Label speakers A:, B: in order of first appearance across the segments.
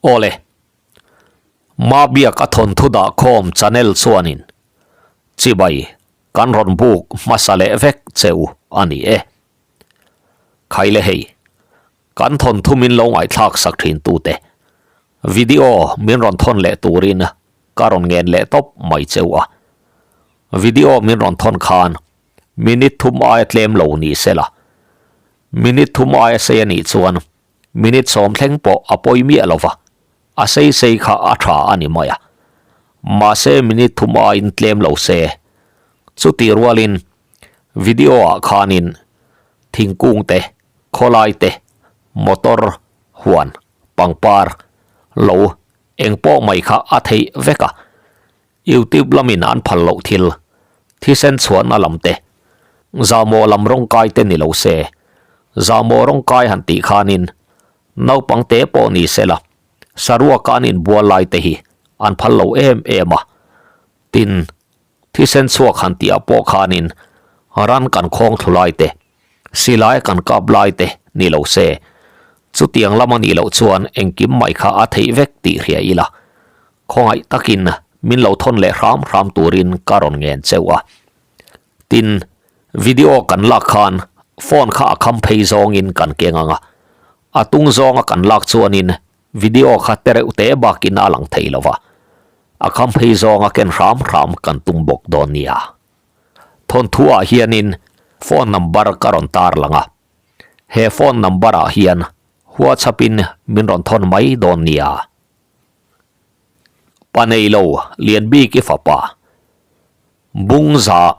A: Awle. Mabiak a thawnthu dah khawm channel chuanin chibai kan rawn buk hmasa leh vek che u a ni e. Khaile hei, kan thawnthu min lo ngaihthlak sak thin tute video min rawn thawn leh turin ka rawn ngen leh tawp mai che u a. Video min rawn thawn khan minute thum aia tlem lo ni sela, minute thum aia sei a nih chuan Minute sawm thleng pawh a pawi miah lo va, a sei sei kha a tha a ni mai a. Mahse minute thum aiin tlem lo se. Chutih rualin video ah khanin thingkung te, khawlai te, motor, huan, pangpar, lo eng pawh mai kha a theih vek a. Youtube lamin an phal loh thil, thisen chhuahna lam te, zahmawh lam rawngkai te ni lo se, zahmawh rawngkai han tih khanin naupang te pawh ni se la, saruaka an inbual lai te hi an phal lo em em a. Tin, thisen chhuak han tihah pawh khanin ran kan khawng thlu lai te, silai kan kap lai te ni lo se, chutiang lam a nih loh chuan engkim mai kha a theih vek tih hria ila. Khawngaih takin min lo thawn leh hram hram turin ka rawn ngen cheu a. Tin, video kan lak khan phone kha a kham phei zawngin kan keng ang a, a tung zawnga kan lak chuanin video kha tereuh te bakin a lang thei lo va, a kham phei zawnga ken hram hram kan tum bawk dawn nia. Thawnthuah hianin phone number ka rawn tar lang a, he phone number ah hian WhatsApp in min rawn thawn mai dawn nia. Pa nei lo lian bik i fapa bung za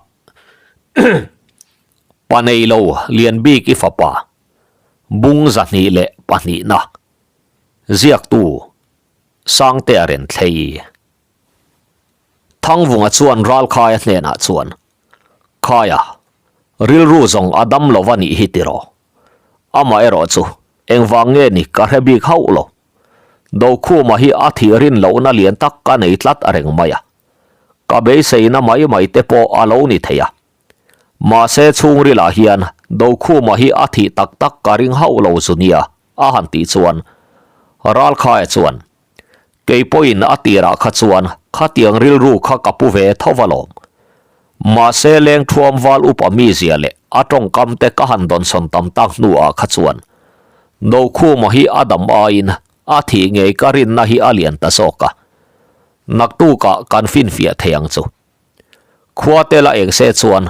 A: Pa nei lo lian bik i fapa bung zahnih leh pahnihna ziaktu Sangtea Renthlei Thangvunga chuan Ralkhaia hnenah chuan Khaia rilru zawng a dam lo va nih hi tiraw amaherawh chu engvang nge ni ka hre bik hauh lo. Dokhuma hi a thih rin lohna lian tak ka nei tlat reng mai a, ka beiseina mai mai te pawh a lo ni thei a. Mahse chhungrilah hian Dokhuma hi a thih tak tak ka ring hauh lo zu nia a han tih chuan Ralkhaia chuan Kei pawhin a tirah kha chuan khatiang rilru kha ka pu ve tho alawm. Mahse lengthuam val upa mizia leh a tawngkam te ka han dawnsawn tam tak hnuah kha chuan Nokhuma hi a dam aiin a thih ngei ka rinna hi a lian ta zawk a, naktukah kan finfiah thei ang chu. Khua te la eng se chuan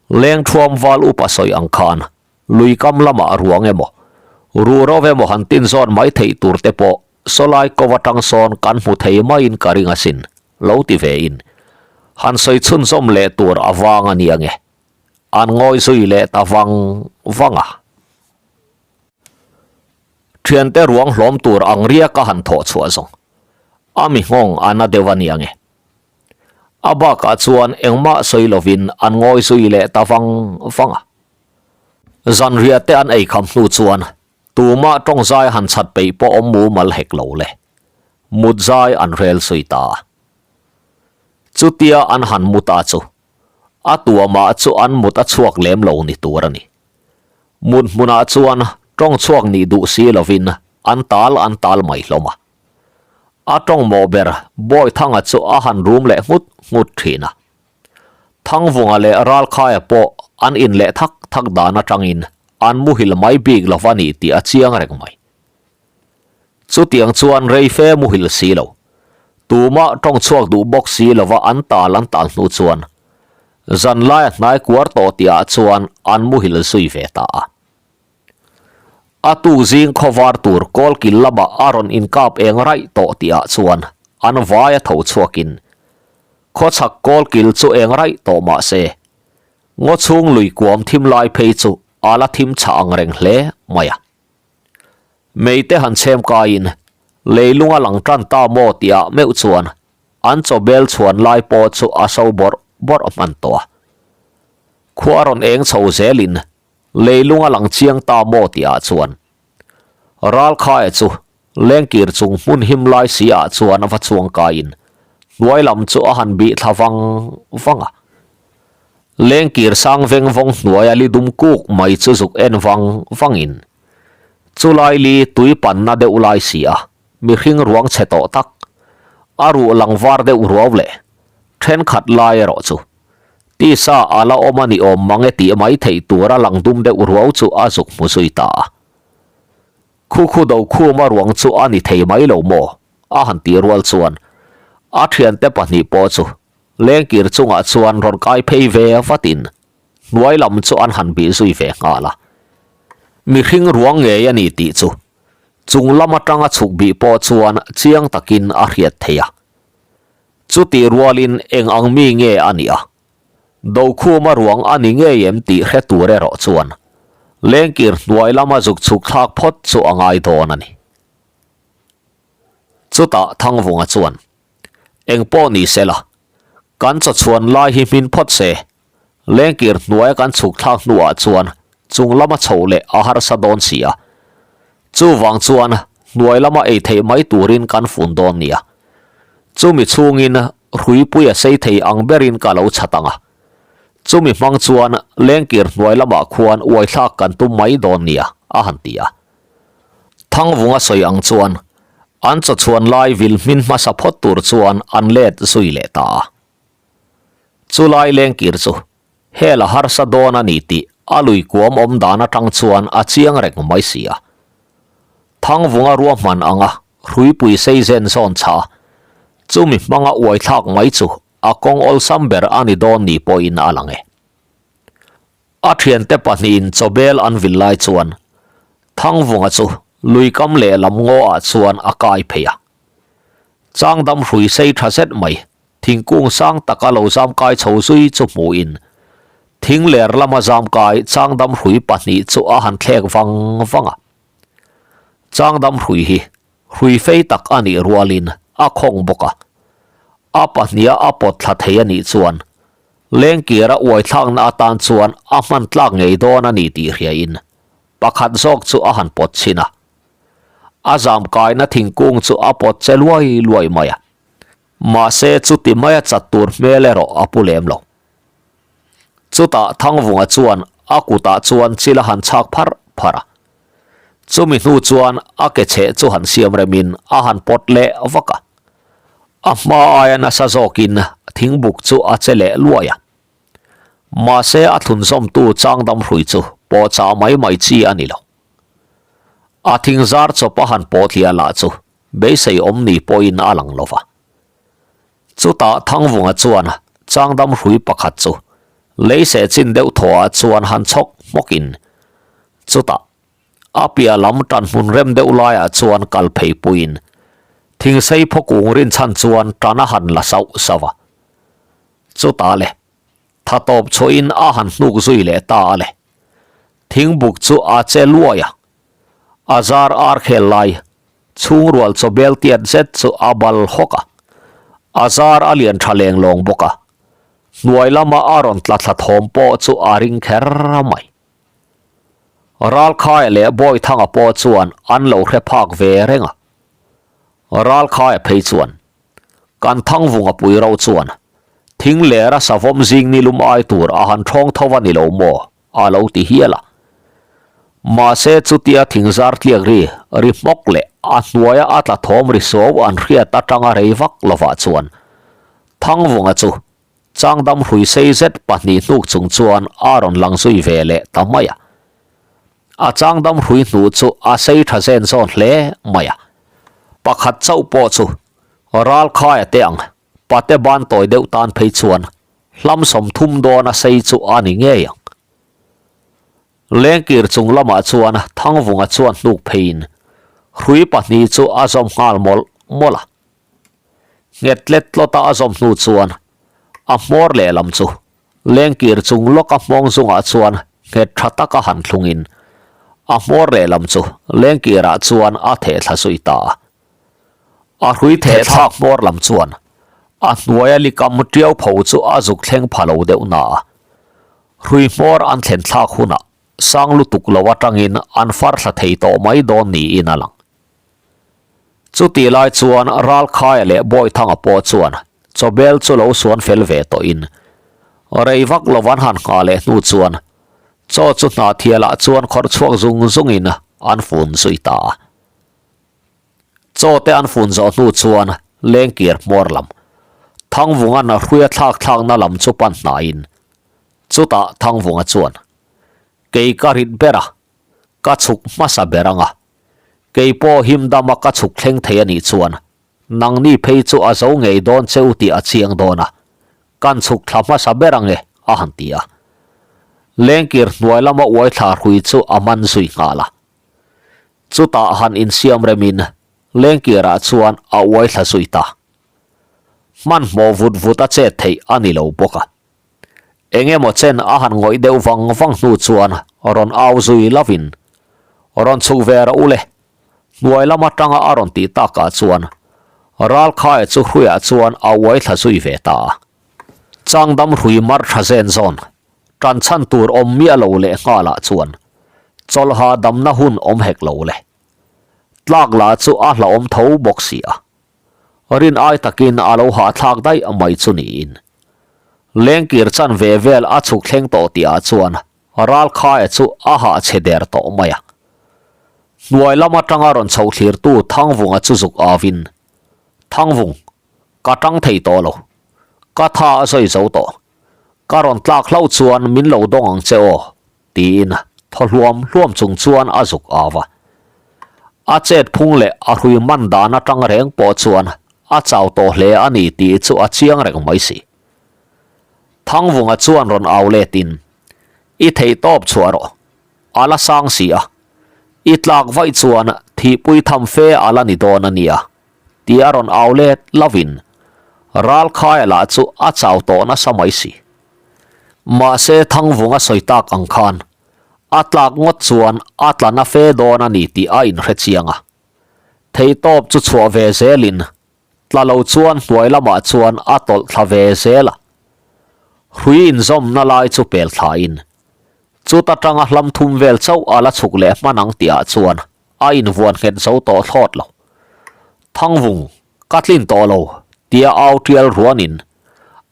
A: lengthuam val upa sawi ang khan lui kam lamah ruang emaw, ruh ro emaw han tin zawn mai theih tur te pawh sawlai ko atang sawn kan hmu thei maiin ka ring asin, lo ti ve in han sawi chhunzawm leh tur a vang a nia nge. An ngawi zui leh ta vang vang a. Thiante ruang hlawm tur ang riak a han thawh chhuah zawng. A mi nghawng a na deuh a nia nge. A bakah chuan engmah sawi lovin an ngawi zui leh ta vang vang a. Zanriah te an ei kham hnu chuan tumah tawng zai han chhat peih pawh awm mumal hek lo le. Mut zai an rel zui ta a. Chutia an han mu ta chu a tuamah chu an mut a chhuak lem lo ni tur a ni. Mut hmunah chuan tawng chhuak nih duh si lovin an tal an tal mai hlawm a. A tawng mawh ber Bawithanga chu a han rum leh nghut nghut thin a. Thangvunga leh Ralkhaia pawh an in leh thak thak dan atangin an muhil mai bik lo va ni tih a chiang reng mai. Chutiang chuan rei fe muhil si lo, tumah tawng chhuak duh bawk si lova an tal an tal hnu chuan zanlaia hnai kuar tawh tihah chuan an muhil zui ve ta a. A tuk zing khawvar tur kawlkil lamah a rawn inkap eng raih tawh tihah chuan an vaia tho chhuakin khawchhak kawlkil chu eng raih tawh mah se ngaw chhung lui kuam thim lai phei chu a la thim chhah ang reng hle mai a. Meite han chhem kaiin leilung a lang tan ta maw tihah meuh chuan an chawbel chhuan lai pawh chu a so bawrh bawrh hman tawh a. Khua rawn eng chho zelin Leilung a lang chiang ta maw tih ah chuan Ralkhaia chu lengkir chung hmun him lai si ah chuan a va chuang kaiin hnuai lam chu a han bih thla vang vang a. Lengkir sang veng vawng hnuaia li dum kuk mai chu zuk en vang vangin chulai li tui panna deuh lai si a. mihring ruang chhe tawh tak, a ruh lang var deuh ruau leh thenkhat lai erawh chu tisa a la awm a ni awm mang e tih mai theih tura lang dum deuh ruau chu a zuk hmu zui ta a. Khu khu do khuma ruang chu a ni thei mai lo maw? a han tih rual chuan a thiante pahnih pawh chu lengkir chungah chuan rawn kai phei ve vatin hnuai lam chu an han bih zui ve nghal a. Mihring ruang ngei a ni tih chu chung lam atanga chhuk bih pawh chuan chiang takin a hriat theih a. Chutih rualin eng ang mi nge a nih a? Dokhuma ruang a ni ngei em tih hre tur erawh chuan lengkir hnuai lama zuk chhuk thlak phawt chu a ngai dawn a ni. Chutah Thangvunga chuan, Eng pawh ni se la, kan chawchhuan lai hi hmin phawt se, lengkir hnuaia kan chhuk thlak hnuah chuan chung lama chhoh leh a harsa dawn si a. Chuvang chuan hnuai lama ei theih mai turin kan fun dawn nia. Chumi chhungin hruipui a sei thei ang berin ka lo chhat ang a. Chumi hmang chuan lengkir hnuai lamah khuan uaithlak kan tum mai dawn nia, a han ti a. Thangvunga sawi ang chuan an chawchhuan lai vil hmin hmasa phawt tur chuan an let zui leh ta a. Chulai lengkir chu hel a harsa dawn a ni tih a lui kuam awm dan atang chuan a chiang reng mai si a. Thangvunga ruahman anga hruipui sei zen zawn chha chumi hmanga uaithlak mai chu a kawng awlsam ber a ni dawn ni pawhin a lang e. A thiante pahnihin chawbel an vil lai chuan Thangvunga chu lui kam lehlam ngaw ah chuan a kai phei a. Changdam hrui sei tha zet mai thingkung sang taka lo zam kai chho zui chu hmuhin thing ler lama zam kai changdam hrui pahnih chu a han thlek vang vang a. Changdam hrui hi hrui fei tak a nih rualin a khawng bawk a, a pahniha a pawt thla thei a nih chuan lengkira uai thlakna atan chuan a hman tlak ngei dawn a ni tih hriain pakhat zawk chu a han pawt chhin a. A zam kaina thingkung chu a pawt che luai luai mai a. Mahse chuti maia chat tur hmel erawh a pu lem lo. Chutah Thangvunga chuan a kutah chuan chil a han chhak pharh pharh a. Chumi hnu chuan a ke chheh chu han siam remin a han pawt leh vak a. A hma aia nasa zawkin thingbuk chu a che leh luai a. Mahse a thlunzawmtu changdam hrui chu pawhchah mai mai chi a ni lo. A thingzar chawp a han pawhtliah lah chu beisei awm ni pawhin a lang lo va. Chutah Thangvunga chuan changdam hrui pakhat chu lei seh chin deuh thawhah chuan han chhawk hmawkin chutah a piah lam tan hmun rem deuh laiah chuan kal phei puiin thingsei phawkung rinchhan chuan tan a han la sauh sauh a. Chutah le tha tawp chhuahin a han hnuk zui leh ta a le. Thingbuk chu a che luai a, a zar ar khel lai Chhungrual chawbel tiat zet chu a bal hawk a, a zar a lian tha leng lawng bawk a, hnuai lama a rawn tla thla thawm pawh chu a ring kher mai. Ralkhaia leh Bawithanga pawh chuan an lo hre phak ve reng a, Ralkhaia phei chuan kan Thangvunga pui ro chuan thing lera savawm zing ni lum ai tur a han thawng tho a ni lo maw? a lo ti hial a. Mahse chutia thingzar tliak ri ri hmawk leh a hnuaia a tla thawm ri suau an hriat atanga rei vak lovah chuan Thangvunga chu changdam hrui sei zet pahnih hnuk chung chuan a rawn lang zui ve leh ta mai a. A changdam hrui hnuh chu a sei tha zen zawn hle mai a. Pakhat chauh pawh chu Ralkhaia te ang pate ban tawi deuh tan phei chuan Hlam 30 dawna sei chu a ni ngei ang. Lengkir chung lamah chuan Thangvunga chuan hnuk pheiin hrui pahnih chu a zawm nghal mawlh mawlh a. Nghet let tlawta a zawm hnu chuan a hmawr lehlam chu lengkir chung lawka hmawng zungah chuan nghet tha taka han thlungin a hmawr lehlam chu lengkirah chuan a theh thla zui ta a. A hrui theh thlak hmawr lam chuan a hnuaia likam tiau pho chu a zuk thleng pha lo deuh na a. Hrui hmawr an thlen thlak hunah sang lutuk lo atangin an far thla thei tawh mai dawn niin a lang. Chutih lai chuan Ralkhaia leh Bawithanga pawh chuan chawbel chu lo suan fel ve tawhin rei vak lo an han nghah leh hnu chuan chaw chu hnahthialah chuan khawrh chhuak zung zungin an fun zui ta a. Chaw te an fun zawh hnu chuan lengkir hmawr lam Thangvunga'n a hruia thlak thlakna lam chu pan hnaiin chutah Thangvunga chuan, Kei ka rit ber a, ka chhuk hmasa ber ang a, kei pawh him dama ka chhuk thleng thei a nih chuan nangni phei chu a zo ngei dawn che u tih a chiang dawn a, kan chhuk thla hmasa ber ang e, a han ti a. Lengkir hnuai lama uai thla hrui chu a man zui nghal a. Chutah han insiam remin Lengkirah chuan a uai thla zui ta. Hmanhmawh vut vut a chet theih a ni lo bawk a. Eng emaw chen a han ngawih deuh vang vang hnu chuan rawn au zui lovin, Rawn chhuk ve rawh u le, hnuai lam atanga a rawn tih takah chuan Ralkhaia chu hruiah chuan a uai thla zui ve ta a. Changdam hrui mar tha zen zawn Tan chhan tur awm miah lo leh nghalah chuan chawlha damna hun awm hek lo le. Tlak lah chu a hlauhawm tho bawk si a. Rin ai takin a lo hahthlak daih mai chu niin. Lengkir chan ve vel a chhuk thleng tawh tihah chuan Ralkhaia chu a hah chhe der tawh mai a. Hnuai lam atanga rawn chho thlirtu Thangvunga chu zuk avin, Thangvung, ka tang thei tawh lo. Ka tha a sawi zo tawh. Ka rawn tlak hlauh chuan min lo dawng ang che aw, tiin thaw hluam hluam chung chuan a zuk au a. A chet phung leh a hrui man dan atang reng pawh chuan a chau tawh hle a ni tih chu a chiang reng mai si. Thangvunga chuan rawn au letin, I theih tawp chhuah rawh, a la sang si a, i tlak vaih chuan thihpui tham fe a la ni dawn a nia. Ti a rawn au let lovin Ralkhaia lah chu a chau tawh nasa mai si. Mahse Thangvunga sawi tak ang khan a tlak ngawt chuan a tla na fe dawn a ni tih a inhre chiang a. Theihtawp chu chhuah ve zelin tla lo chuan hnuai lamah chuan a tawlh thla ve zel a. Hrui inzawmna lai chu pel thlain chuta tanga hlam thum vel chauh a la chhuk leh hman ang tihah chuan a invuan nghet zo tawh thlawt lo. Thangvung, ka tlin tawh lo, tia au tial ruanin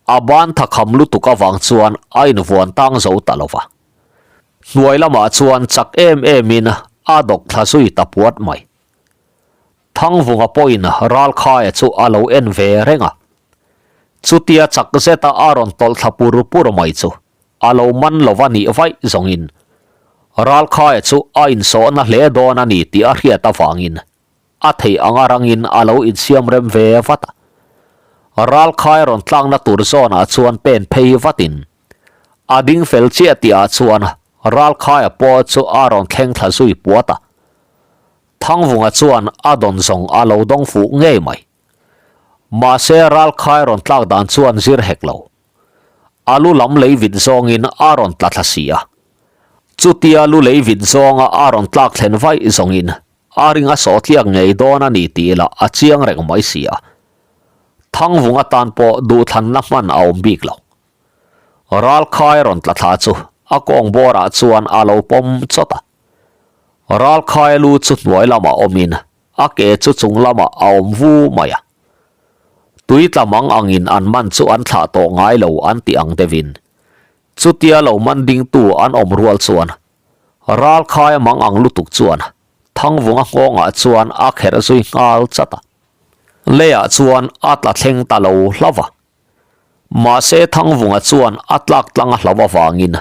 A: a ban tha kham lutuk avang chuan a invuan tang zo ta lo va. Hnuai lamah chuan chak em emin a dawk thla zui ta puat mai. Thangvunga pawhin Ralkhaia chu a lo en ve reng a. Chutia chak zeta a rawn tawlh thla pur pur mai chu a lo man lo va nih vaih zawngin Ralkhaia chu a insawhna hle dawn a ni tih a hriat avangin a theih anga rangin a lo insiam rem ve vat a. Ralkhaia rawn tlakna tur zawnah chuan pen phei vatin a ding fel chiah tihah chuan Ralkhaia pawh chu a rawn thleng thla zui puat a. Thangvunga chuan a dawn zawng a lo dawng fuh ngei mai. Mahse Ralkhaia rawn tlak dan chuan zir hek lo. A lu lam lei vit zawngin a rawn tla thla si a. Chutia lu lei vit zawnga a rawn tlak thlen vaih zawngin a ring a sawh tliak ngei dawn a ni tih lah a chiang reng mai si a. Thangvung atan pawh duhthlanna hman a awm bik lo. Ralkhai rawn tla thla chu a kawng bawrah chuan a lo pawm chawt a. Ralkhai lu chu hnuai lamah awmin a ke chu chung lamah a awm vu mai a. Tui tla mang angin an man chu an thlah tawh ngai lo an tih ang deuhin. Chutia lo man dingtu an awm rual chuan Ralkhaia mang ang lutuk chuan Thangvunga nghawngah chuan a kherh zui nghal chat a. Leiah chuan a tla thleng ta lo hlauh va. Mahse Thangvunga chuan a tlak tlang a hlauh avangin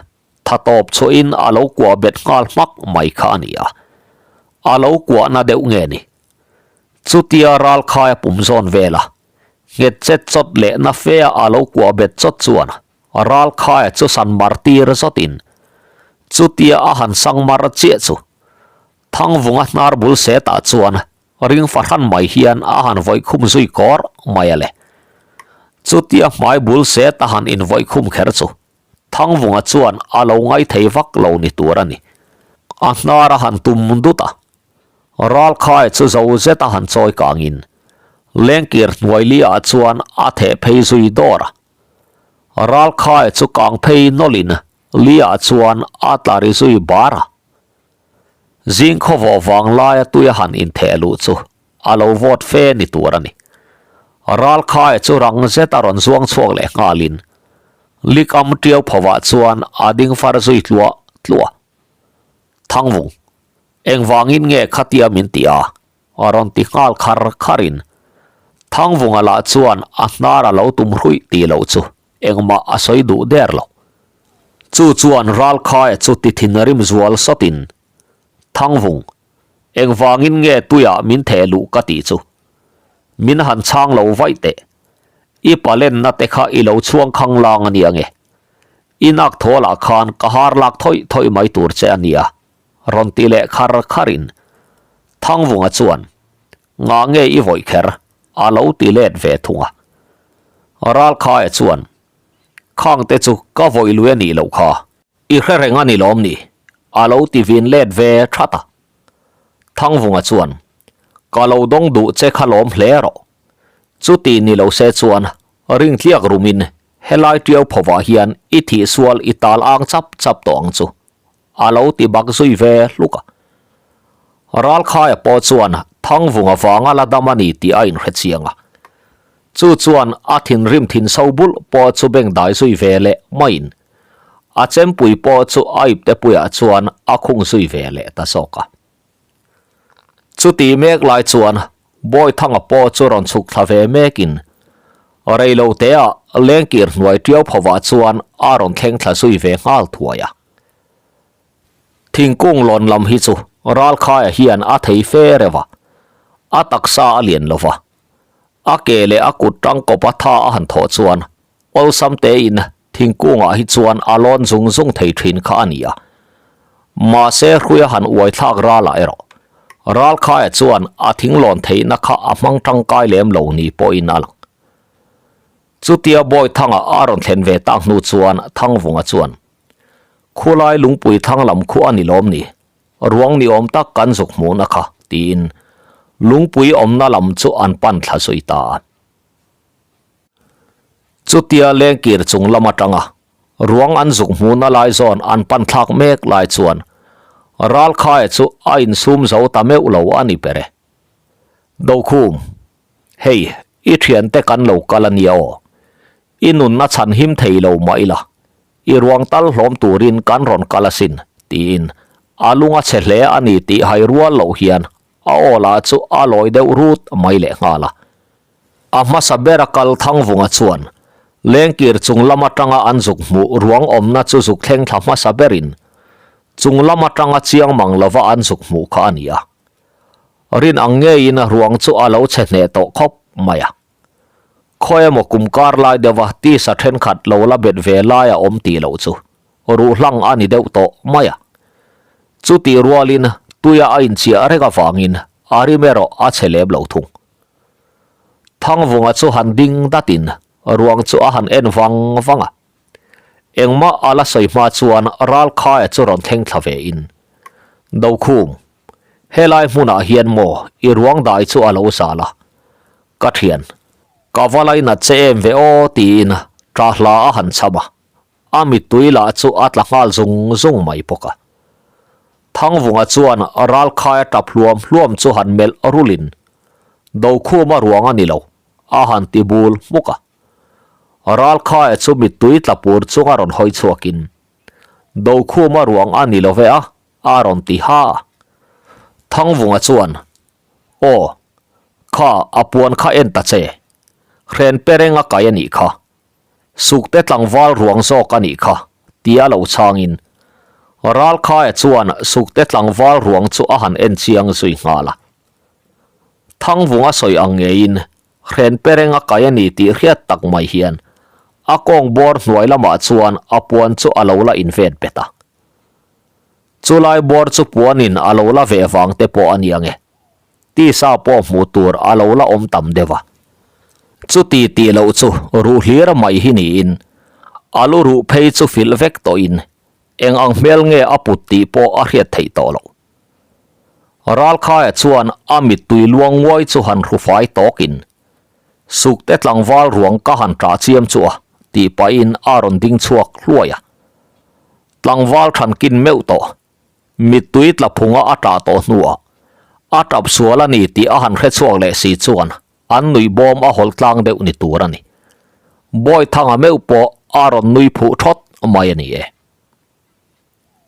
A: tha tawp chhuahin a lo kuah bet nghal hmak mai kha a ni a. A lo kuahna deuh nge ni? Chutia Ralkhaia pum zawn vela nghet chet chawt leh na fea a lo kuah bet chawt chuan Ralkhaia chu san mar tir zawtin chutia a han sang mar chiah chu Thangvunga hnar bul setah chuan ring fahran mai hian a han vawih khum zui kawr mai a le. Chutia hmai bul set a han invawih khum kher chu Thangvunga chuan a lo ngai thei vak lo ni tur a ni. A hnar a han tum dut a. Ralkhai chu zo zet a han chawi kangin Lengkir hnuai li ah chuan a theh phei zui dawr a. Ralkhai chu kang phei nawlhin li ah chuan a tla ri zui bar a. Zing khawvawh vang laia tui a han intheh luh chu a lo vawt fe ni tur a ni. Ralkhaia chu rang zet a rawn zuang chhuak leh nghalin Likam tiau phovah chuan a ding far zui tluah tluah. Thangvung, engvangin nge khatia min ti a? rawn ti nghal khar kharin Thangvunga lah chuan a hnar a lo tum hruih tih loh chu engmah a sawi duh der lo. Chu chuan Ralkhaia chu ti thinrim zual sawtin, Thangvung, engvangin nge tuiah min theh luh ka tih chu? Min han chhang lo vaih teh. I palenna te kha i lo chhuang khang lang a nia nge? I nak thawlah khan ka har lak thawih thawih mai tur che a nia, rawn ti leh khar kharin Thangvunga chuan, Ngah nge i vawih kher? a lo ti let ve thung a. Ralkhaia chuan, Khangte chu ka vawih lui a nih loh kha. I hre reng a ni lawm ni? a lo ti vin let ve that a. Thangvunga chuan, Ka lo dawng duh che kha lawm hle rawh. Chuti ni lo se chuan ringtliak rumin helai tiau phovah hian i thihsual i tal ang chap chap tawh ang chu. A lo ti bak zui ve hluk a. Ralkhaia pawh chuan Thangvunga vanga la dam a ni tih a inhre chiang a. Chu chuan a thinrim thin so bulh pawh chu beng dai zui ve leh maiin a chempui pawh chu a iptepuiah chuan a khung zui ve leh ta zawk a. Chuti mek lai chuan Bawithanga pawh chu rawn chhuk thla ve mekin reiloteah lengkir hnuai tiau phovah chuan a rawn thleng thla zui ve nghal thuai a. Thingkung lawn lam hi chu Ralkhaia hian a thei fe reuh a, a taksa a lian lo va, a ke leh a kut tangkawpa tha a han thawh chuan Awlsam tein thingkungah hi chuan a lawn zung zung thei thin kha a ni a. Mahse hruia han uai thlak ralah erawh Ralkhaia chuan a thinglawn theihna kha a hmang tangkai lem lo ni pawhin a lang. Chutia Bawithanga a rawn thlen ve tak hnu chuan Thangvunga chuan, Khulai lungpui thlang lam khu a ni lawm ni? Ruang ni awm tak kan zuk hmuhna kha, tiin lungpui awmna lam chu an pan thla zui ta a. Chutia lengkir chung lam atanga ruang an zuk hmuhna lai zawn an pan thlak mek lai chuan Ralkhaia chu a insum zo ta meuh lo a ni ber e. Dokhum, hei i thiante kan lo kal a nia aw. I nunna chhan him thei lo mah ila, i ruang tal hlawm turin kan rawn kal asin, tiin a lung a chhe hle a ni tih hai rual loh hian a aw lah chu a lawi deuh rut mai lehnghal a. A hmasa bera kal Thangvunga chuan lengkir chung lam atanga an zuk hmuh ruang awmna chu zuk thleng thla hmasa berin chung lam atanga chiang mang lova an zuk hmuh kha a ni a. Rin ang ngeiin ruang chu a lo chhe hneh tawh khawp mai a. Khawi emaw kum kar lai deuha tisa thenkhat lo la bet ve lai a awm tih loh chu ruhlang a ni deuh tawh mai a. Chutih rualin tuia a inchiah reng avangin a rim erawh a chhe lem lo thung. Thangvunga chu han ding datin ruang chu a han en vang vang a. Engmah a la sawi hma chuan Ralkhaia chu rawn thleng thla ve in, Dokhum, helai hmunah hian maw i ruang dai chu a lo zal a, ka thian, ka va lainat che em ve aw tiin ṭah hla a han cham a. A mittui lah chu a tla nghal zung zung mai bawk a. Thangvunga chuan Ralkhaia tap hluam hluam chu han melh rulin, Dokhuma ruang a ni lo, a han ti bul hmuk a. Ralkhaia chu mittui tla pur chunga rawn hawi chhuakin, Dokhuma ruang a ni lo ve a, a rawn ti ha a. Thangvunga chuan, Aw, kha a puan kha en ta che, hren pereng a kai a nih kha, Sukte tlangval ruang zawk a nih kha, tia lo chhangin Ralkhaia chuan Sukte tlangval ruang chu a han en chiang zui nghal a. Thangvunga sawi ang ngeiin hren pereng a kai a ni tih hriat tak mai hian a kawng bawr hnuai lamah chuan a puan chu a lo la invet bet a. Chulai bawr chu puanin a lo la ve vang te pawh a ni ang e. Tisa pawh hmuh tur a lo la awm tam deuh a. Chuti tih loh chu ruh hlir mai hi niin, a lu ruh phei chu filh vek tawhin eng ang hmel nge a put tih pawh a hriat theih tawh loh. Ralkhaia chuan a mittui luang nguai chu han hru fai tawkin, Sukte tlangval ruang ka han ṭah chiam chu a, tih pahin a rawn ding chhuak hluai a. Tlangval ṭhankin meuh tawh. Mittui tla phunga a ṭah tawh hnuah a ṭap sual a ni tih a han hre chhuak leh si chuan an nui bawm a hawlh tlang deuh ni tur a ni. Bawithanga meuh pawh a rawn nui phuh ṭhawt mai a ni e.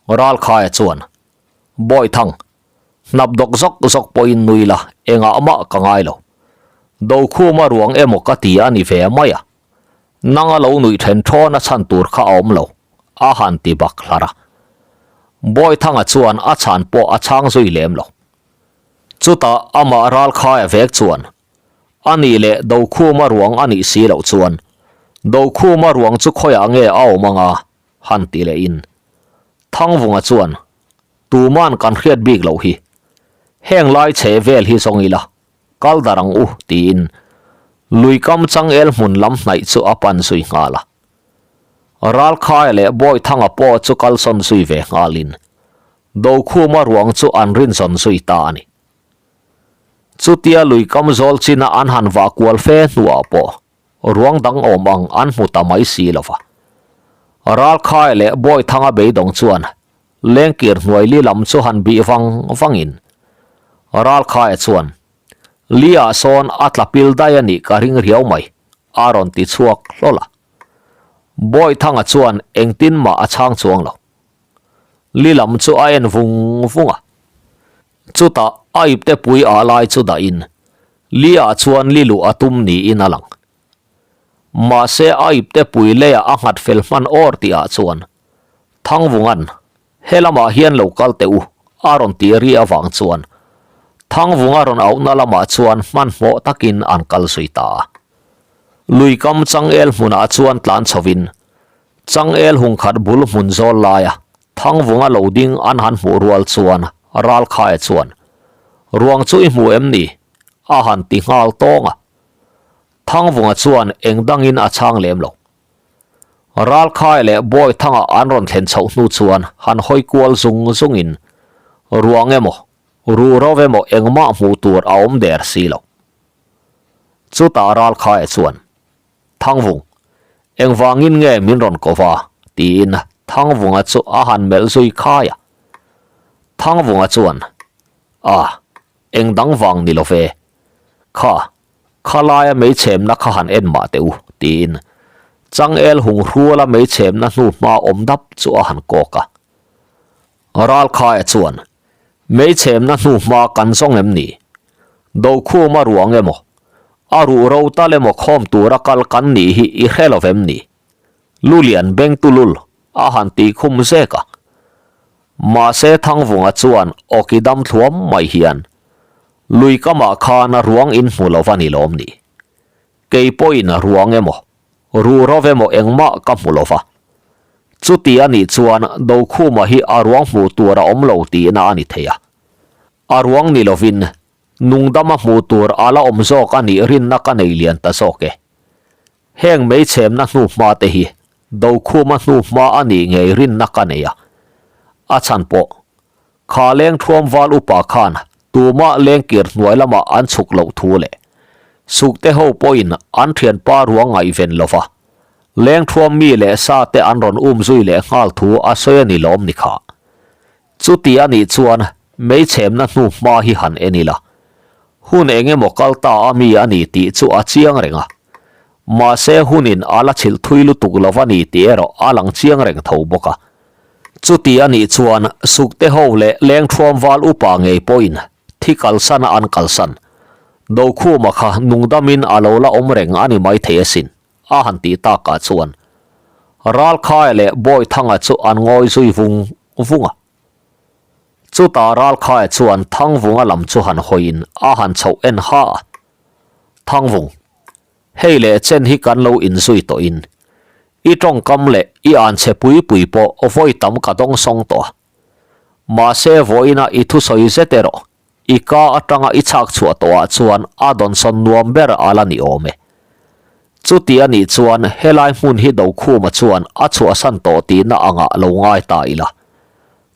A: Ralkhaia chuan, Bawithang, Hnap dawk zawk zawk pawhin nui la, engah mah ka ngai lo. Dokhuma ruang emaw ka ti a ni ve mai a. Nanga lo nuih then thawn a chhan tur kha a awm lo, a han ti bak hlar a. Bawithanga chuan a chhan pawh a chhang zui lem lo. Chutah amah Ralkhaia vek chuan, A nih leh Dokhuma ruang a nih si loh chuan, Dokhuma ruang chu khawiah nge a awm anga? han ti lehin. Thangvunga chuan, Tuman kan hriat bik loh hi. Heng lai chhe vel hi zawng ila, kal dar ang u, tiin lui kam changel hmun lam hnaih chu a pan zui nghal a. Ralkhaia leh Bawithanga pawh chu kalsawn zui ve nghalin Dokhuma ruang chu an rinzawn zui ta a ni. Chutia lui kam zawl china an han vah kual fe hnuah pawh ruang dang awm ang an hmu ta mai si lo va. Ralkhaia leh Bawithanga beidawng chuan Lengkir hnuai li lam chu han bih vang vangin Ralkhaia chuan, Li ah sawn a tla pil daih a nih ka ring riau mai, a rawn ti chhuak hlawl a. Bawithanga chuan engtin mah a chhang chuang lo. Li lam chu a en vung vung a. Chutah a ipte pui ah lai chu dahin li ah chuan li luh a tum niin a lang. Mahse a ipte pui leiah a nghat fel hman awr tih ah chuan Thangvunga'n he lamah hian lo kal teh u a rawn ti ri avang chuan Thangvunga rawn auhna lamah chuan hmanhmawh takin an kal zui ta a. Lui kam changel hmunah chuan tlan chhovin Changel hungkhat bul hmun zawl laia Thangvunga lo ding an han hmuh rual chuan Ralkhaia chuan, Ruang chu i hmu em ni? a han ti nghal tawng a. Thangvunga chuan eng dangin a chhang lem lo. Ralkhaia leh Bawithanga an rawn thlen chhoh hnu chuan han hawi kual zung zungin ruang emaw, ruhro emaw engmah hmuh tur a awm der si lo. Chutah Ralkhaia chuan, Thangvung, engvangin nge min rawn ko va? tiin Thangvunga chu a han melh zui khai a. Thangvunga chuan, A, eng dang vang ni lo ve. Kha, khalaia meichhemna kha han en mah teh u, tiin Changel hung hruala meichhemna hnu hma awm dap chu a han kawk a. Ralkhaia chuan, Meichhemna hnu hma kan zawng em ni? Dokhum a ruang emaw, a ruh ro tal emaw khawm tura kal kan nih hi i hre lo vem ni? Lulian Bengtulul a han tih khum zek a. Mahse Thangvunga chuan awki dam thluam mai hian, Lui kamah khan a ruang in hmu lo va ni lawm ni? Kei pawhin a ruang emaw, ruh ro emaw engmah ka hmu lo va. Chuti a nih chuan Dokhuma hi a ruang hmuh tur a awm lo tihna a ni thei a. A ruang ni lovin nungdama hmuh tur a la awm zawk a nih rinna ka nei lian ta zawk e. Heng meichhemna hnuhma te hi Dokhuma hnuhma a nih ngei rinna ka nei a. A chhan pawh, kha leng thuam val upa khan tumah lengkir hnuai lamah an chhuk loh thu leh sukte ho pawhin an thianpa ruang ngaihven lova leng thuam mi leh sa te an rawn um zui leh nghal thu a sawi a ni lawm ni kha. Chuti a nih chuan meichhemna hnu hma hi han en ila, hun eng emaw kal ta a mi a ni tih chu a chiang reng a. Mahse hunin a la chhilh thui lutuk lo a ni tih erawh a lang chiang reng tho bawk a. Chuti a nih chuan Sukte ho leh Lengthuam val upa ngei pawhin thi kalsan a an kalsan. Dokhuma kha nungdamin a lo la awm reng a ni maithei asin. A han tih takah chuan Ralkhaia leh Bawithanga chu an ngawi zui vung vung a. Chutah Ralkhaia chuan Thangvunga lam chu han hawiin a han chhoh en ha a. Thangvung, hei leh chen hi kan lo inzui tawhin i tawngkam leh i anchhe pui pui pawh vawi tam ka dawngsawng tawh a. Mahse vawiina i thusawi zet erawh I ka atanga i chhak chhuah tawhah chuan a dawnsawn nuam ber a la ni awm e. Chuti a nih chuan helai hmun hi Dokhuma chuan a chhuahsan tawh tihna angah lo ngai ta ila.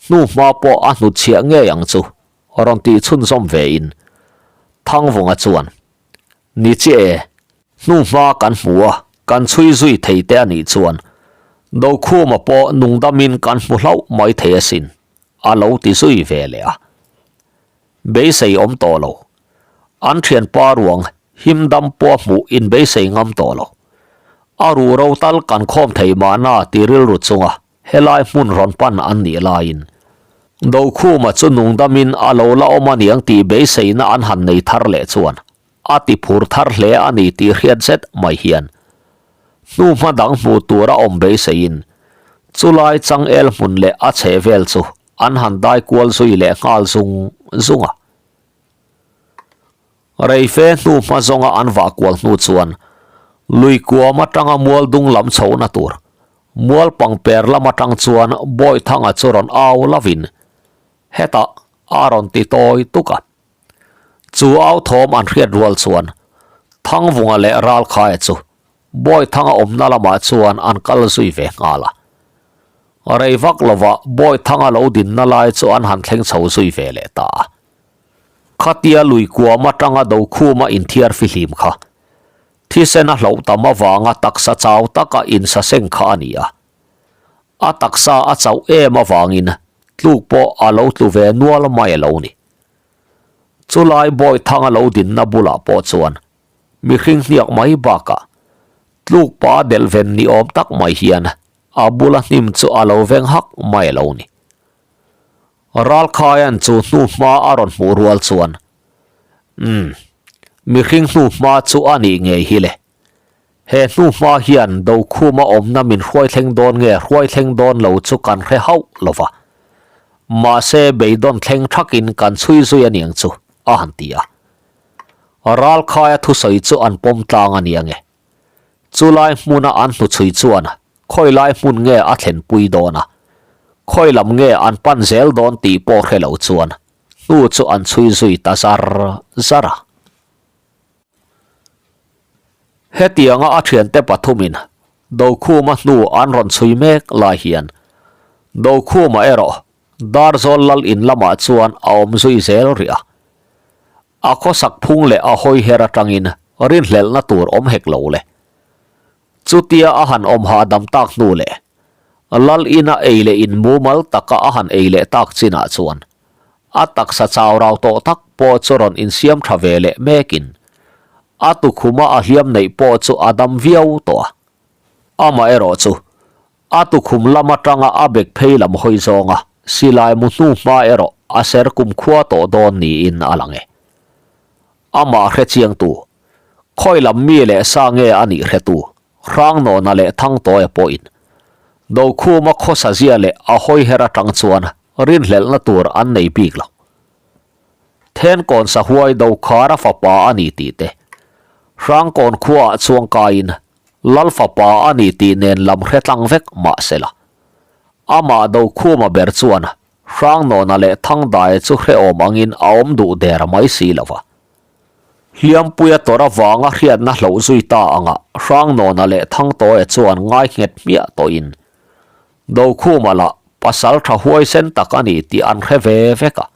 A: Hnuhma pawh a hnutchhiah ngei ang chu, rawn tih chhunzawm vein Thangvunga chuan, Ni chiah e, hnuhma kan hmu a, kan chhui zui thei te a nih chuan Dokhuma pawh nungdamin kan hmu hlauh mai thei asin. A lo ti zui ve leh a. Beisei awm tawh lo. An thianpa ruang him dam pawh hmuh in beisei ngam tawh lo. A ruh ro tal kan khawm thei mahna ti rilru chunga helai hmun rawn pan an nih laiin. Dokhuma chu nungdamin a lo la awm aniang tih beiseina an han nei thar leh chuan a ti phur thar hle a ni tih hriat zet mai hian hnuhma dang hmuh tur a awm beiseiin chulai changel hmun leh a chhehvel chu an han dai kual zui leh nghal zung zung a. Reife hnuhma zawnga an vah kual hnu chuan lui kuam atanga mual dung lam chhohna tur mual pangper lam atang chuan Bawihthanga chu rawn au lovin hetah a rawn ti tawi tuk a. Chu au thawm an hriat rual chuan Thangvunga leh Ralkhaia chu Bawihthanga awmna lamah chuan an kal zui ve nghal a. Rei vak lovah Bawihthanga lo dinna lai chu an han thleng chho zui ve leh ta a. Khatia lui kuam atanga Dokhuma inthiar fihlim kha thisen a hloh tam avanga taksa chau taka insaseng kha a ni a. A taksa a chauh em avangin tluk pawh a lo tlu ve nual mai a lo ni. Chulai Bawihthanga lo dinna bulah pawh chuan mihring hniak mai bakah tluk pa delh ven ni awm tak mai hian a bula hnim chu a lo veng hak mai a lo ni. Ralkhaia'n chu hnuhma a rawn hmuh rual chuan, Umm, mihring hnuhma chu a nih ngei hi le. He hnuhma hian Dokhuma awmna min hruai thleng dawn nge hruai thleng dawn lo chu kan hre hauh lo va. Mahse beidawn thleng thakin kan chhui zui a niang chu, a han ti a. Ralkhaia thusawi chu an pawm tlang a nia nge. Chulai hmuna an hnuchhui chuan khawi lai hmun nge a thlenpui dawn a, khawi lam nge an pan zel dawn tih pawh hre lo chuan hnu chu an chhui zui ta zar zar a. Hetianga a thiante pathumin Dokhuma hnu an rawn chhui mek lai hian Dokhuma erawh Darzawl lal in lamah chuan a awm zui zel rih a. A khawsak phung leh a hawi her atangin rinhlelhna tur awm hek lo le. Chutia a han awm hahdam tak hnu leh lal ina ei leh in mumal taka a han ei leh tak chinah chuan a taksa chau rau tawh tak pawh chu rawn insiam tha ve leh mekin a tukhuma a hliam neih pawh chu a dam viau tawh a. Amaherawh chu a tukhum lam atanga a bek phei lam hawi zawnga silai mu hnu hma erawh a ser kumkhua tawh dawn niin a lang e. Amah hre chiangtu, khawi lam mi leh sa nge a nih hretu Hrangnawna leh Thangtawia pawhin Dokhuma khawsa zia leh a hawiher atang chuan rinhlelhna tur an nei bik lo. Thenkawn sahuai Dokhara fapa a ni tih te, Hrangkawn khuaah chuangkaiin Lal fapa a ni tih nen lam hre tlang vek mah sela. Amah Dokhuma ber chuan Hrangnawna leh Thangdaia chu hrehawm angin a awm duh der mai si lo va. Hliampuia tawrh avanga hriatna hloh zui ta anga Hrangnawna leh Thangtawia chuan ngai nghet hmiah tawhin Dokhuma lah pasal tha huaisen tak a ni tih an hre ve vek a.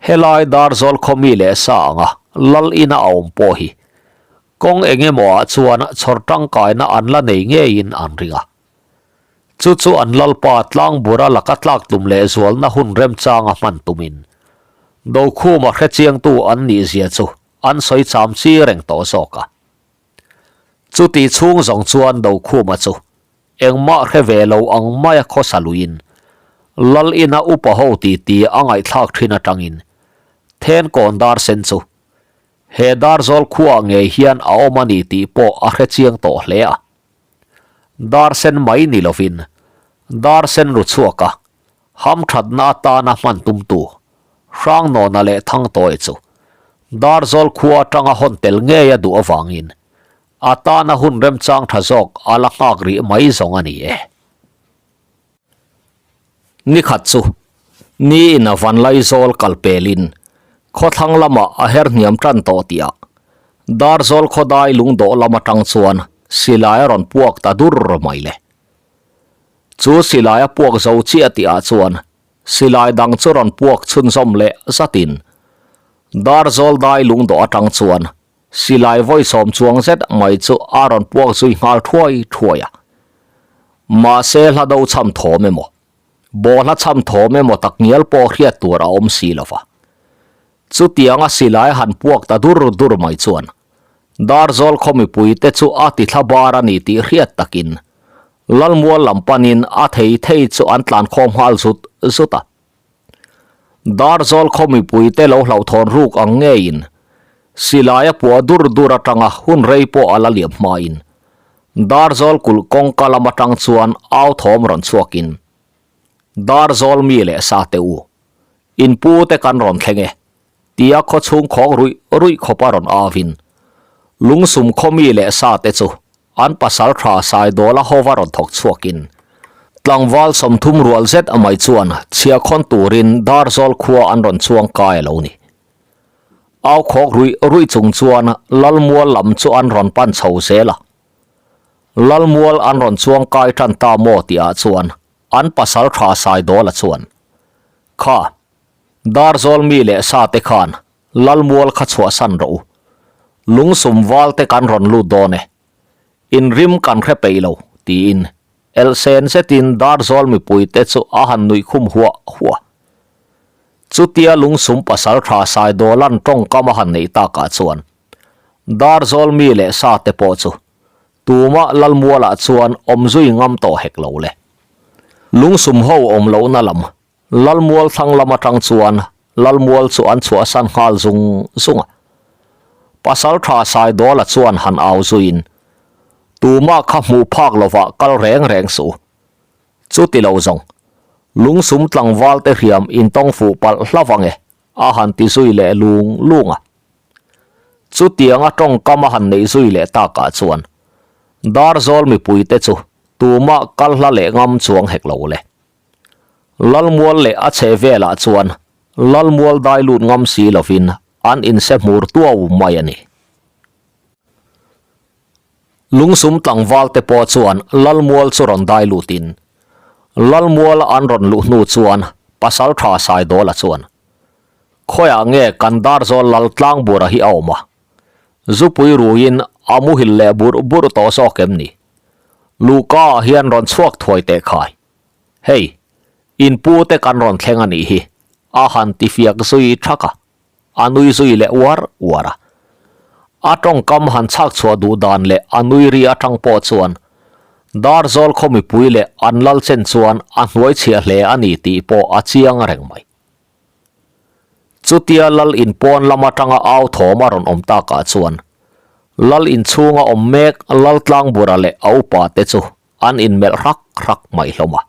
A: Helai Darzawl khaw mi leh sa anga lal ina a awm pawh hi kawng eng emaw ah chuan chhawr tangkaina an la nei ngeiin an ring a. Chu chu an lalpa tlangbura laka tlak tum leh zualna hun remchanga hman tumin Dokhuma hrechiangtu an nih zia chu an sawi cham chi reng tawh zawk a. Chuti chhung zawng chuan Dokhuma chu engmah hre ve lo ang maia khawsa luiin Lal ina upa ho titi a ngaihthlak thin atangin Thenkawn dar sen chu he Darzawl khuaah ngei hian a awm a ni tih pawh a hrechiang tawh hle a. Dar sen mai ni lovin dar sen ru chhuak a, hamthatna atana hman tumtu Hrangnawna leh Thangtawi chu Darzawl khua atanga hawn tel ngei a duh avangin a tana hun remchang tha zawk a la nghak rih mai zawng a ni e. Nikhat chu ni in a Vanlaizawl kal pelin khawthlang lamah a her hniam tan tawh tihah Darzawl khawdai lungdawh lam atang chuan silai a rawn puak ta dur mai le. Chu silai a puak zo chiah tihah chuan silai dang chu rawn puak chhunzawm leh zatin Darzawl dai lungdawh atang chuan Silai vawi sawm chuang zet mai chu a rawn puak zui nghal thuai thuai a. Mahse hla do chham thawm emaw, bawhla chham thawm emaw tak ngial pawh hriat tur a awm si lo va. Chutianga silai han puak ta dur dur mai chuan Darzawl khaw mipuite chu a ti thla bar a ni tih hriat takin Lalmual lam panin a thei thei chu an tlan khawm nghal zut zut a. Darzawl khaw mipuite lo hlauhthawn ruk ang ngeiin silai a puah dur dur atanga hun rei pawh a la liam hmain Darzawl kulh kawngka lam atang chuan au thawm rawn chhuakin Darzawl mi leh sa te u, in pu te kan rawn thleng e tia khaw chhung khawng ruih ruih khawp a rawn avin Lungsum khaw mi leh sa te chu An pasal tha Saidawla hova rawn thawk chhuakin tlangval 30 rual zet a mai chuan chhiahkhawn turin Darzawl khua an rawn chuang kai a lo ni. Au khawk ruih ruih chung chuan Lalmual lam chu an rawn pan chho zel a. Lalmual an rawn chuang kai tan ta maw tihah chuan an pasal tha Saidawla chuan, Kha, Darzawl mi leh sa te khan Lalmual kha chhuahsan rawh u. Lungsum val te kan rawn lut dawn e. In rim kan hre peih lo, tiin elhsen zetin Darzawl mipui te chu a han nuih khum huah huah. Chutia lungsum pasal tha Saidawlan tawngkam a han neih takah chuan Darzawl mi leh sa te pawh chu tumah Lalmualah chuan awm zui ngam tawh hek lo le. Lungsum ho awm lohna lam Lalmual thlang lam atang chuan Lalmual chu an chhuahsan nghal zung zung a. Pasal tha Saidawla chuan han au zuiin, Tumah kha hmuh phak lovah kal reng reng suh. Chuti lo zawng, lungsum tlangval te hriam intawng fuh palh hlauh ang e, a han ti zui leh lung lung a. Chutianga tawngkam a han neih zui leh takah chuan Darzawl mipuite chu tumah kal hla leh ngam chuang hek lo le. Lalmual leh a chhe velah chuan Lalmual dai lut ngam si lovin an inse hmur tuau mai a ni. Lungsum tlangval te pawh chuan Lalmual chu rawn dai lutin Lalmuala an rawn luh hnu chuan Pasaltha Saidawla chuan, Khawiah nge kan Darzawl Lal Tlangbura hi a awm a? Zupui ruiin a muhil leh burh burh tawh zawk em ni? Luhka ah hian rawn chhuak thuai teh khai. Hei, in pu te kan rawn thleng a nih hi, a han ti fiak zui thak a, a nui zui leh uar uar a. A tawngkam han chhak chhuah duh dan leh a nui ri atang pawh chuan Darzawl khaw mipui leh an lal chen chuan a hnuai chhiah hle a ni tih pawh a chiang reng mai. Chutia lal in pawn lam atanga au thawm a rawn awm takah chuan lal inchhunga awm mek Laltlangbura leh a upa te chu an inmelh hrak hrak mai hlawm a.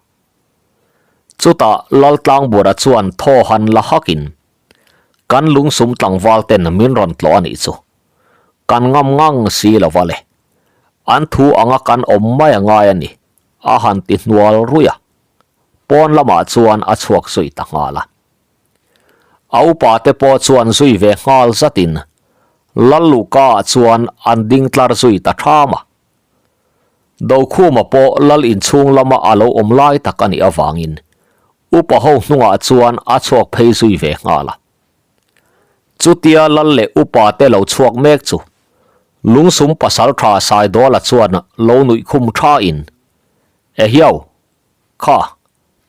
A: Chutah Laltlangbura chuan thaw han la hakin, Kan lungsum tlangval ten min rawn tlawh a nih chu. Kan ngam ngang si lo va le. An thu anga kan awm mai a ngai a ni, a han ti hnual ruih a. Pawn lamah chuan a chhuak zui ta nghal a. A upa te pawh chuan zui ve nghal zatin Lalluhka ah chuan an ding tlar zui ta ṭham a. Dokhuma pawh lal inchhung lama a lo awm lai tak a nih avangin upa ho hnungah chuan a chhuak phei zui ve nghal a. Chutia lal leh upa te lo chhuak mek chu Lungsum pasalṭha Saidawla chuan lo nuih khum ṭhain, Ehiau, Kha,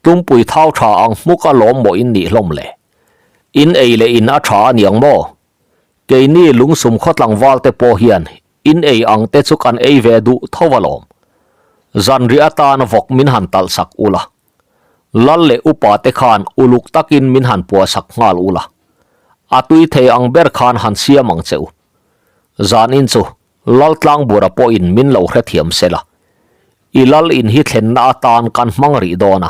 A: tumpui thau tha ang hmuk a lawm maw in nih hlawm le? In ei leh in a tha a niang maw? Keini lungsum khaw tlangval te pawh hian in ei ang te chu kan ei ve duh tho alawm. Zanriah atan vawk min han talh sak ula. Lal leh upa te khan uluk takin min han puah sak nghal ula. A tui thei ang ber khan han siam ang che u. Zanin chu Laltlangbura pawhin min lo hrethiam sela, i lal in hi thlenna atan kan hmang rih dawn a.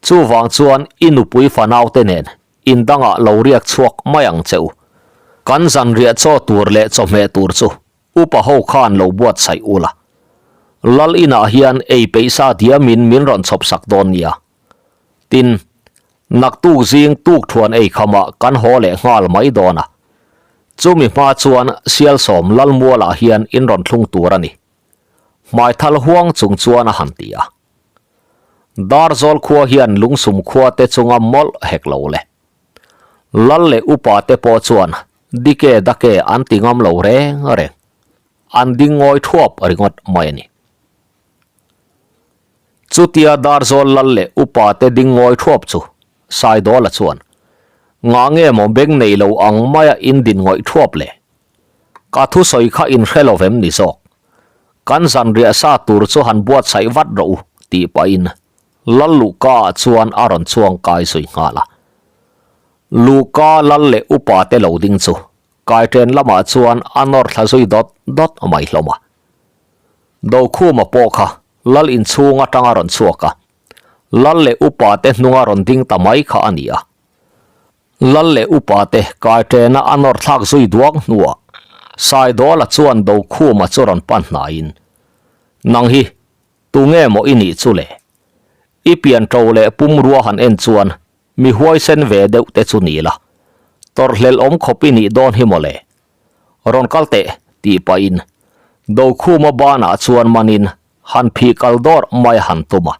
A: Chuvang chuan i nupui fanaute nen in dangah lo riak chhuak mai ang che u. Kan zanriah chaw tur leh chawhmeh tur chu upa ho khan lo buatsaih ula. Lal inah hian ei peih sa diamin min rawn chhawp sak dawn nia. Tin, naktuk zing tukthuan ei khamah kan haw leh nghal mai dawn a. Chumi hma chuan Sialsawm Lalmualah hian in rawn thlung tur a ni. Hmaithal huang chung chuan a han ti a. Darzawl khua hian lungsum khua te chunga mawlh hek lo le. Lal leh upa te pawh chuan dike dake an ti ngam lo reng reng. An ding ngawi thuap ringawt mai a ni. Chutia Darzawl lal leh upa te ding ngawi thuap chu Saidawla chuan, Ngah nge maw beng nei lo ang maia in din ngawih thuap le? Ka thusawi kha in hre lo vem ni zawk. Kan zanriah sa tur chu han buatsaih vat rawh u, tih pahin Lalluhka ah chuan a rawn chuang kai zui nghal a. Luka lal leh upa te lo ding chu kaiṭen lamah chuan a nawr thla zui dawt dawt mai hlawm a. Dokhuma pawh kha lal inchhung atang a rawn chhuak a, lal leh upa te hnunga rawn ding ta mai kha a ni a. Lal leh upa te kaiṭena a nawr thlak zui duak hnuah Saidawla chuan Dokhuma chu rawn pan hnaiin, Nang hi tunge maw i nih chu le? I pian ṭo leh pumrua han en chuan Mi huaisen ve deuh te chu ni la, tawrhhlelh awm khawp i nih dawn hi mawle. Rawn kal teh, tih pahin Dokhuma banah chuan manin han phih kal dawr mai a han tum a.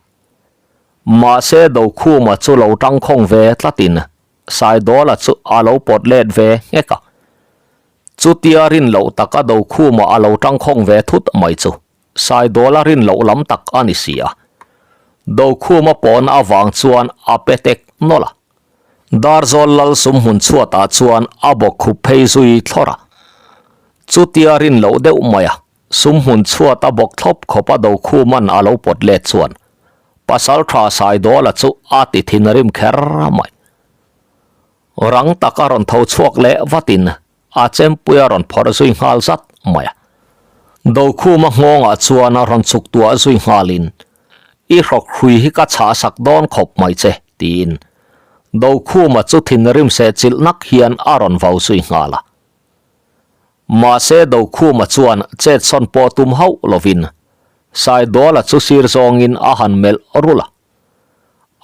A: Mahse Dokhuma chu lo tangkhawng ve tlatin Saidawla chu a lo pawt let ve nghek a. Chutia rin loh taka Dokhuma a lo tangkhawng ve thut mai chu Saidawla rin loh lam tak a ni si a. Dokhuma pawhna avang chuan a pe tek nawlh a. Darzawl lal sumhmun chhuatah chuan a bawk khup phei zui thlawrh a. Chutia rin loh deuh mai a, sumhmun chhuat a bawk thlawp khawp a Dokhuman a lo pawt let chuan Pasaltha Saidawla chu a ti thinrim kher mai. Rang tak a rawn tho chhuak leh vatin A chempui a rawn phawrh zui nghal zat mai a. Dokhuma nghawngah chuan a rawn chhuk tuah zui nghalin, I hrawk hrui hi ka chhah sak dawn khawp mai che, tiin Dokhuma chu thinrim seh chilh nak hian a rawn vau zui nghal a. Mahse Dokhuma chuan chet sawn pawh tum hauh lovin Saidawla chu sir zawngin a han melh rulh a.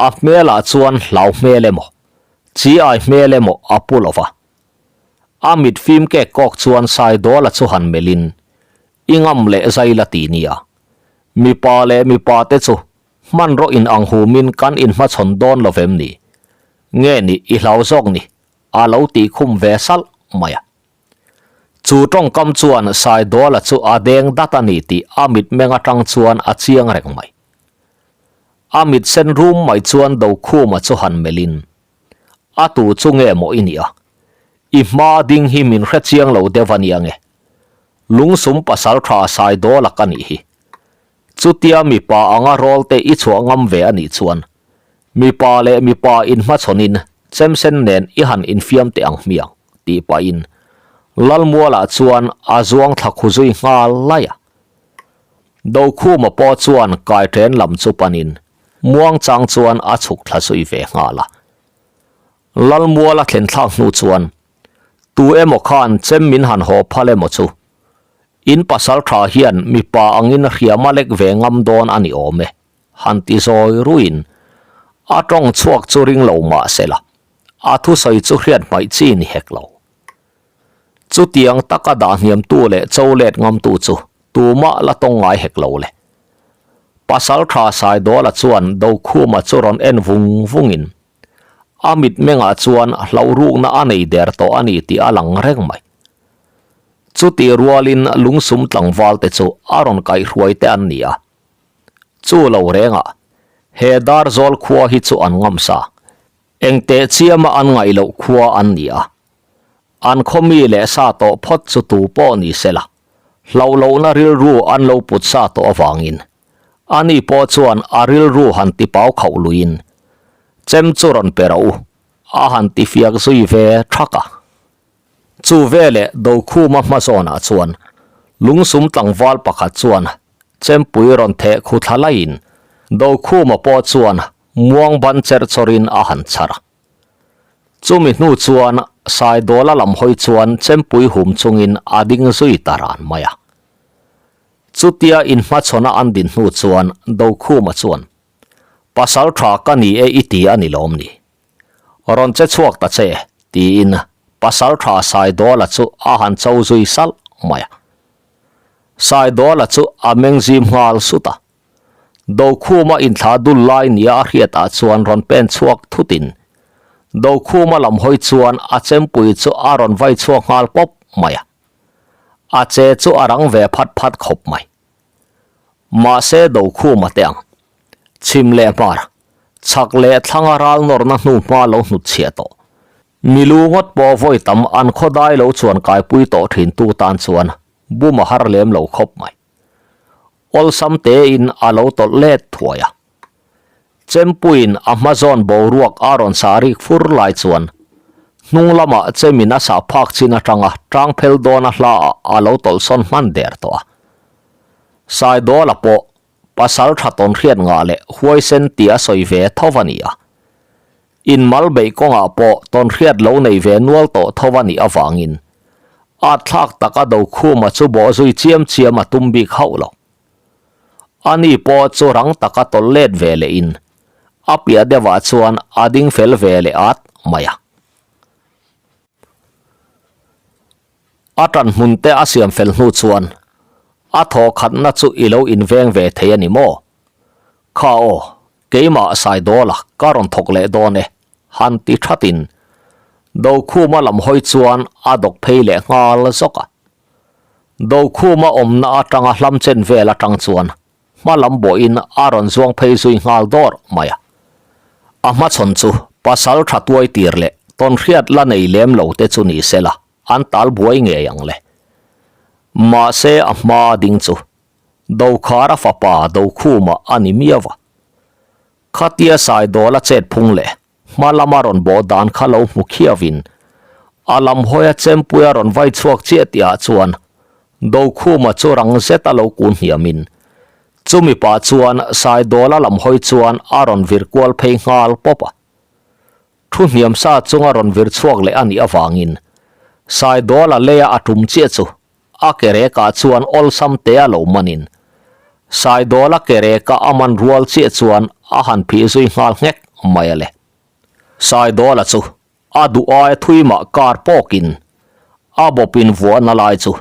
A: A hmelah chuan hlau hmel emaw, chi ai hmel emaw a pu lo va. A mit fim kek kawk chuan Saidawla chu han melhin, I ngam leh zai la ti nia. Mipa leh mipa te chu hmanraw in ang humin kan inhmachhawn dawn lo vem ni? Nge ni i hlau zawk ni? A lo tih khum ve salh mai a. Chu tawngkam chuan Saidawla chu a deng dat a ni tih a mitmeng atang chuan a chiang reng mai. A mit sen rum mai chuan Dokhuma chu han melhin, A tu chu nge maw i nih a? I hma ding hi min hre chiang lo deuh a nia nge? Lungsum pasal tha Saidawla ka nih hi. Chutia mipa anga rawl te i chhuah ngam ve a nih chuan mipa leh mipa inhmachhawnin chemsen nen i han infiam teh ang hmiang tih pahin Lalmualah chuan a zuang thla khu zui nghal lai a. Dokhuma pawh chuan kaiṭen lam chu panin Muangchang chuan a chhuk thla zui ve nghal a. Lalmual a thlen thlak hnu chuan, Tu emaw khan chem min han haw phal emaw chu? In pasal tha hian mipa angin hriam a lek ve ngam dawn a ni awm e, han ti zawi ruiin a tawng chhuak chu ring lo mah se la, a thusawi chu hriat hmaih chi ni hek lo. Chutiang taka dah hniamtu leh cho let ngamtu chu tumah la tawng ngai hek lo le. Pasal tha Saidawla chuan Dokhuma chu rawn en vung vungin a mitmengah chuan hlauhrukna a nei der tawh a ni tih a lang reng mai. Chutih rualin lungsum tlangval te chu a rawn kaihhruai te an ni a. Chu lo rengah he Darzawl khua hi chu an ngamsa. Engteh chiama an ngaih loh khua an ni a. An khaw mi leh sa tawh phawt chu tu pawh ni se la, hlauh lohna rilru an lo put sa tawh avangin ani pawh chuan a rilru han ti pau khauh luiin chem chu rawn pe rawh u, a han ti fiak zui ve thak a. Chu veleh Dokhuma hmazawnah chuan lungsum tlangval pakhat chuan chempui rawn theh khu thla laiin Dokhuma pawh chuan muang ban cherh chawrin a han chhar a. Chumi hnu chuan Saidawla lam hawi chuan chempui hum chungin a ding zui ta ran mai a. Chutia inhmachhawna an din hnu chuan Dokhuma chuan, Pasal tha ka ni e i ti a ni lawm ni? Rawn che chhuak ta che, tiin Pasal tha Saidawla chu a han cho zui salh mai a. Saidawla chu a meng zim nghal sut a. Dokhuma inthla dul lai nia a hriatah chuan rawn pen chhuak thutin Dokhuma lam hawi chuan a chempui chu a rawn vai chhuak nghal pawp mai a. A che chu a rang ve phat phat khawp mai. Mahse Dokhuma te ang, chhim leh hmar, chhak leh thlanga ral nawrna hnu hma lo hnut chhiah tawh. Milu ngawt pawh vawi tam an khawdai lo chuan kaipui tawh thintu tan chuan bum a har lem lo khawp mai. Awlsam tein a lo tawlh let thuai a. Chempuiin a hma zawn boruak a rawn sa rik fur lai chuan. Hnung lamah chemin a sah phak chin atanga tang phel dawna hla ah a lo tawlhsawn hman der tawh a. Saidawla pawh pasal tha tawn hriat ngah leh huaisen tih a sawi ve tho a ni a. Inmal beih kawngah pawh tawn hriat lo nei ve nual tawh tho a nih avangin at thlak taka Dokhuma chu bawh zui chiam chiam a tum bik hauh lo. Ani pawh chu rang taka tawlh let ve lehin a piah deuhah chuan a ding fel ve leh at mai a. A tan hmun te a siam fel hnu chuan a thaw khatna chu i lo inveng ve thei a ni maw? Kha aw, keimah Saidawla ka rawn thawk leh dawn e, han ti thatin Dokhuma lam hawi chuan a dawk phei leh nghal zawk a. Dokhuma awmna atanga hlam chen vel atang chuan hma lam bawhin a rawn zuang phei zui nghal dawr mai a. A hmachhawn chu pasal tha tuai tir leh tawnhriat la nei lem lo te chu ni se la, an tal buai ngei ang le. Mahse a hma ding chu Dokhara fapa Dokhuma a ni miau a. Khatia Saidawla chet phung leh Hma lama rawn bawh dan kha lo hmu khiauin a lam hawia chempuia rawn vai chhuak chiah tihah chuan Dokhuma chu rang zeta lo kun hniamin chumi pah chuan Saidawla lam hawi chuan a rawn vir kual phei nghal pawp a. Thu hniam sa chunga rawn vir chhuak leh a nih avangin Saidawla leia a tum chiah chu A ke rekah chuan awlsam te a lo manin Saidawla ke reka a man rual chiah chuan a han phih zui nghal nghek mai a le. Saidawla chu a duh aia thui mah kar pawkin a bawpin vuahna lai chu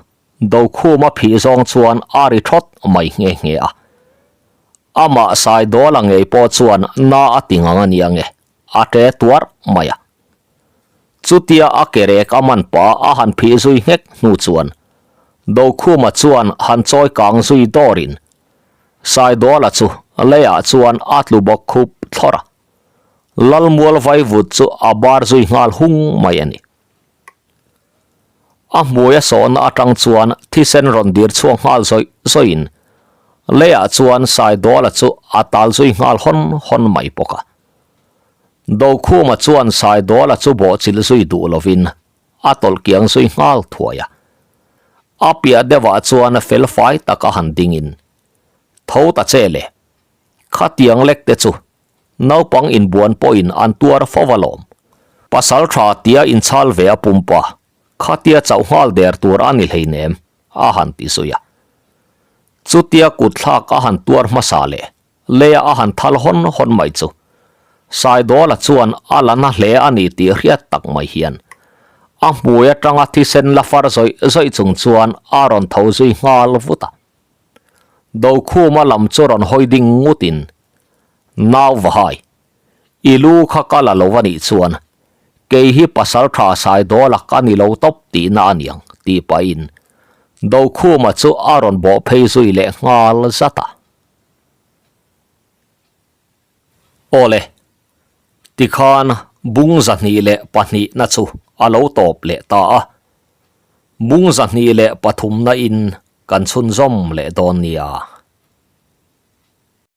A: Dokhuma phih zawng chuan a ri thawt mai nghe nghe a. Amah Saidawla ngei pawh chuan na a ti ngang a nia nge a ṭe tuar mai a. Chutia a ke rek a man pah a han phih zui nghek hnu chuan Dokhuma chuan han chawi kang zui dawrin Saidawla chu leiah chuan a tlu bawk khup thlawr a. Lalmual vaivut chu a bar zui nghal hung mai a ni. A hmui a sawhna atang chuan thisen rawn dir chhuak nghal zawih zawihin leiah chuan Saidawla chu a tal zui nghal hawn hawn mai bawk a. Dokhuma chuan Saidawla chu bawhchilh zui duh lovin a tawlh kiang zui nghal thuai a. A piah deuhah chuan fel fai taka han dingin, Tho ta che le, khatiang lek te chu naupang inbuan pawhin an tuar fo alawm. Pasal tha tia inchhal ve a pumpa, khatia chauh nghal der tur a ni hleinem, a han ti zui a. Chutia kutthlak a han tuar hmasa leh Leia a han thal hawn hawn mai chu Saidawla chuan a la na hle a ni tih hriat tak mai hian a hmui atanga thisen la far zawih zawih chung chuan a rawn tho zui nghal vut a. Dokhuma lam chu rawn hawi ding ngutin, Nau Vahai, i lu kha ka la lo a nih chuan kei hi pasal tha Saidawla ka ni lo tawp tihna a niang tih pahin Dokhuma chu a rawn bawh phei zui leh nghal zat a. Awle, tikhan bung 202 na chu a lo tawp leh ta a, bung 203 na in kan chhunzawm leh dawn nia.